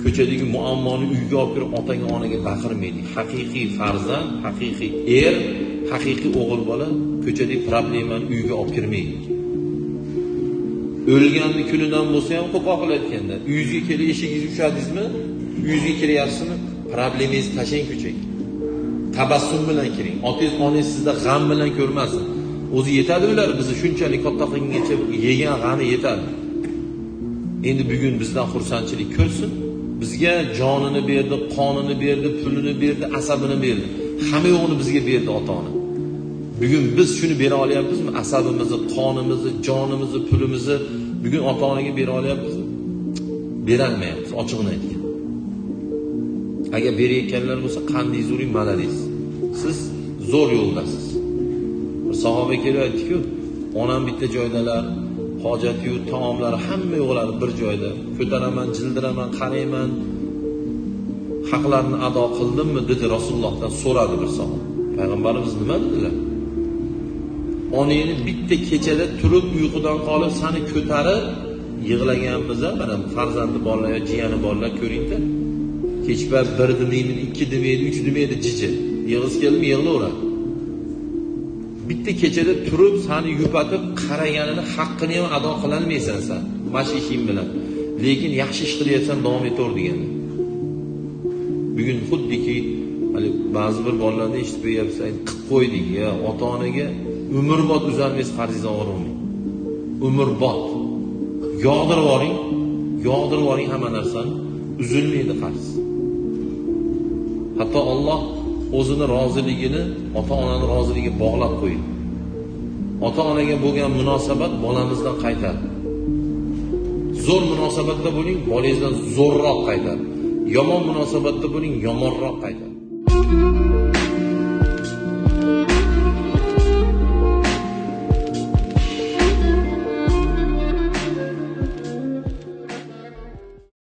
Ko'chadagi muammoni uyga olib kirib otaga onaga baqirmaydi. Haqiqiy farzand, haqiqiy er, haqiqiy o'g'il bola ko'chadagi problemani uyga olib kirmaydi. O'lganni kunidan bo'lsa ham qo'pol qilayotganda uyingizga kelib eshigingizni ushladingizmi, uyingizga kiryapsizmi, problemingizni tashlang ko'chaga. Tabassum bilan kiring. Otangiz, onangiz sizda g'am bilan ko'rmasin. O'zi yetadi ular bizni shunchalik katta qilgungacha yegan g'ami yetadi. Endi bugun bizdan xursandchilik ko'rsin. Bizga jonini berdi, qonini berdi, pulini berdi, asabini berdi. Hamma yo'g'ini bizga berdi ota-ona. Bugun biz shuni bera olyapmizmi? Asabimizni, qonimizni, jonimizni, pulimizni bugun ota-onaga bera olyapmizmi? Bera olmayapmiz, ochig'ini aytgan. Agar berayotganlar bo'lsa, qandingiz uring, malades. Siz zo'r yo'ldasiz. Bir sahoba kelib aytdi-ku, onam bitta joydalar, hojati yo'q, taomlari hamma yo'qlari bir joyda. Ko'taraman, jildiraman, qarayman. Haqlarini ado qildimmi dedi Rasulullohdan so'radi bir sahoba. Payg'ambarimiz nima dedilar? Onangni bitta kechada turib uyqudan qolib seni ko'tarib yig'laganmiz, mana farzandi borlar yo jiyani borlar ko'ringda. Kechpar 1 demaydi, 2 demaydi, 3 demaydi jiji. Yig'isi keldimi yig'laveradi. Bitta kechada turib seni yupatib qaraganini haqqini ham ado qila olmaysan sen mana shu ishing bilan. Lekin yaxshi ish qilyapsan, davom etaver degani. Bugun xuddiki hali ba'zi bir bolalarni eshitib qo'yapsan, qilib qo'ydik ya, ota-onaga umrbod uzalmaysiz qarzingizni olmang. Umrbod. Yog'dirib yuboring, yog'dirib yuboring hamma narsani, uzilmaydi qarz. Hatto Alloh o'zini roziligini ota-onani roziligiga bog'lab qo'ydi. Ota-onaga bo'lgan munosabat bolamizdan qaytadi. Zo'r munosabatda bo'ling, bolangizdan zo'rroq qaytadi. Yomon munosabatda bo'ling, yomonroq qaytadi.